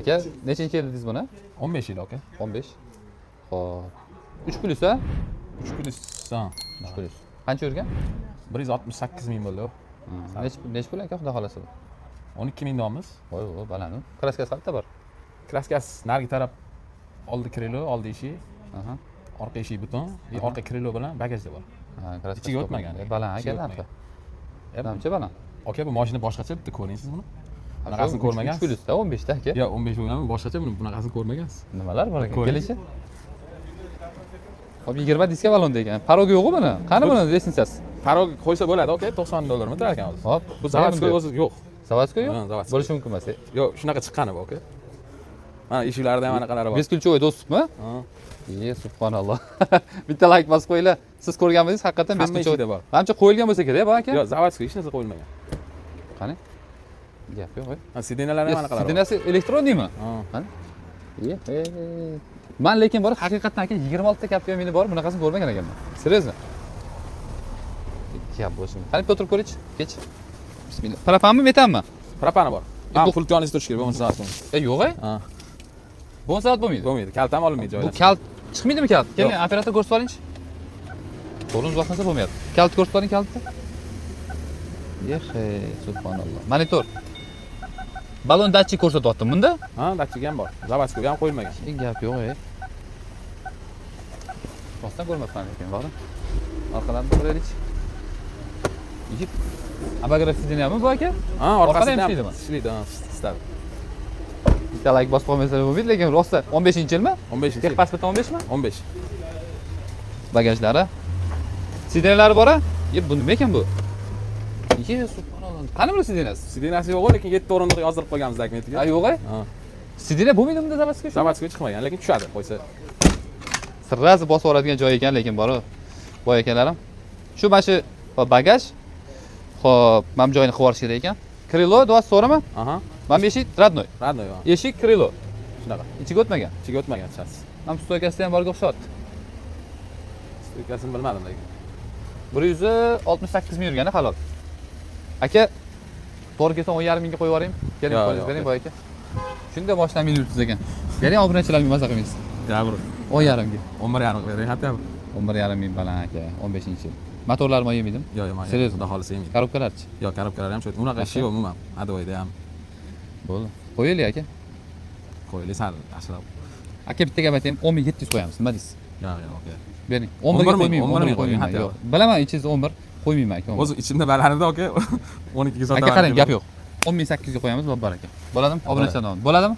Aka, nechinchi yil dedingiz buni? 15 yil, aka. 15. Xo'p. 3 plyus, a? 3 plyus, ha. 3 plyus. Qancha yurgan? 168 ming bo'ldi. Nech pul, aka, xudo xohlasa bu? 12 ming deyapmiz. Voy, voy, baland. Краска si qayerda bor? Краска si narigi taraf, oldi крыло, oldi eshik, orqa eshik butun, и orqa крыло bilan bagajda bor. Ha, краска si Ichiga o'tmagan. Baland aka Ichiga narxi. o'tmagan. Namcha baland. Aka, bu mashina boshqacha, bitta ko'ring siz buni. Bunaqasini 3 ko'rmagansiz. plyusda 15 da, aka. Yo'q, 15 bo'lgan, boshqacha buni, bunaqasini ko'rmagansiz. Nimalar bor ekan? Ko'ring. Kelishi. Hop, 20 diska balonda ekan. Порог yo'q-ku buni. Qani buni лестница si? Порог qo'ysa bo'ladi, aka, 90 dollarmi turar ekan hozir. Hop. Bu заводской o'zi yo'q. Заводской yo'q? Ha, заводской. Bo'lishi mumkin emas. Yo'q, shunaqa chiqqani bu, aka. Mana eshiklarida ham anaqalari bor. Бесключевой доступ mi? Ha. Ye, subhanalloh. Bitta layk bosib qo'yinglar. Siz ko'rganmisiz haqiqatan Hamma бесключевой? eshikda bor. Manimcha, qo'yilgan bo'lsa kerak, bu aka. Yo'q, заводской hech narsa qo'yilmagan. Qani? Gap yo'q. Ha, сиденья lari ham anaqalari bor. Сиденья si электронный mi? Ha. Qani? Ye, he. Man lekin bor, haqiqatdan, aka, 26 ta Captiva meni bor, bunaqasini ko'rmagan ekanman. Серьезно. Gap bo'lsin. Qani, bitta o'tirib ko'raychi. Kech. Bismillah. Propanmi, metanmi? Propani bor. Ha, Bu- pult yoningizda turishi kerak, bo'lmasa заводской. E, yo'q, e. Ha, Bo'lmasa bo'lmaydi. bo'lmaydi. Kalit ham olinmaydi Bu joydan. Kalit chiqmaydimi kalit? Keling, Yo'q. Operator, ko'rsatib oringchi. Qo'lingiz bosmasa bo'lmayapti. Kalit ko'rsatib oling, kalitni. Yehe, subhanalloh. Monitor. Balon datchik ko'rsatyapti bunda. Ha, datchik ham bor. Заводской ham qo'yilmagan. E, gap yo'q, e. Rostdan ko'rmabman lekin, bor. Orqadan ko'raylikchi. Yigit. Обогрев сиденья mi bu, aka? Ha, Orqada ham orqasida ham ishlaydimi? ishlaydi, ha, isitadi. Bitta layk bosib qo'ymasalar bo'lmaydi, lekin rosta 15-yilmi? 15. Texpasport 15 mi? 15. Bagajlari. Сиденья lari bor a? Ye, bu nima ekan bu? Ye, subhanalloh. Qani buni сиденья si? Сиденья si yo'q, lekin 7 o'rindiq yozdirib qo'yganmiz документ iga. Ha, yo'q, e? Ha. Сиденья bo'lmaydi bunda заводской? Заводской chiqmagan, lekin tushadi qo'ysa. Сразу bosib oladigan joy ekan, lekin bor boy akalarim. Shu mana shu bagaj. Xo'p, mana bu joyini qilib yuborish kerak ekan. Крыло 20 to'g'rimi? Aha. Mana bu eshik родной. Родной, ha. Eshik, крыло. Shunaqa. Ichiga o'tmagan. Ichiga o'tmagan shassi. Mana bu стойка sida ham borga o'xshatdi. Стойка sini bilmadim lekin. 168 ming yurgan, halol. Aka, to'g'ri kelsa 10,5 mingga qo'yib yuboring. Keling, Yo'q, qo'lingiz yo'q, bering, yo'q. boy aka. Shunda mashina minib yuribsiz ekan. Bering, obunachilarga maza qilmaysiz. Ya, bir 10,5 ga. 11,5 bering, hatto. 11,5 ming baland, aka, 15-yil. Motorlar moy yemaydimi? Yo'q, yo'q, Серьезно? Xudo xohlasa yemaydi. Коробка larchi? Yo'q, коробка lar ham shu. Unaqa ishi yo'q umuman. Ходовой da ham. Bo'ldi. Qo'yaylik, aka. Qo'yaylik sal yaxshilab. Aka, bitta gap aytaymi? 10 700 qo'yamiz. Nima deysiz? Yo'q, yo'q, aka. Bering. 11 ga 11 ming, qo'ymayman, 11 11 ming ga qo'ymayman. qo'ying, Yo'q. Bilaman, ichingizda 11 qo'ymayman, aka. 11. O'zi ichimda balandida, aka. 12 ga sotaman. Aka, qarang, gap yo'q. 10 800 ga qo'yamiz, bor aka. Bo'ladimi? Obunachilar nomidan. Bo'ladimi?